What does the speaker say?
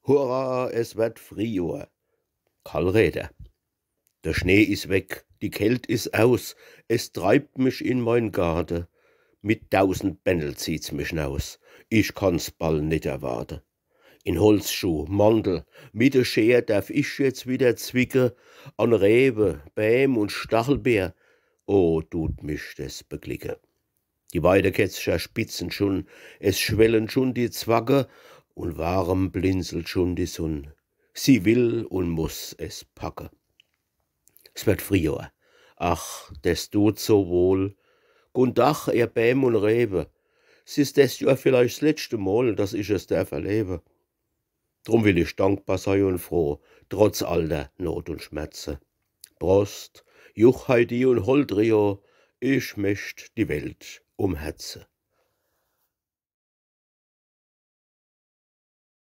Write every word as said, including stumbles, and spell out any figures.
Hurra, es werd Frühjohr. Karl Räder. Der Schnee is weg, die Kält is aus, es treibt mich in mein Garde. Mit dausend Bännel zieht's mich naus, ich kann's bald net erwarte. In Holzschuh, Mandel, mit de Scher derf ich jetzt wieder zwicke, an Rewe, Bäm und Stachelbeer, oh, tut mich des beglicke. Die Weidekätzcher spitzen schun, es schwellen schun die Zwacke, und warm blinzelt schun die Sunn. Sie will und muss es packe. S werd Frühjohr. Ach, des tut so wohl. Guten Tag, ihr Bäm und Rewe. S is des Johr vielleicht s letschte Mol, dass ich es derf erlewe. Drum will ich dankbar sei und froh, trotz all der Not und Schmerze. Prost, Juchheidi und Holdrio, ich möcht die Welt umherze.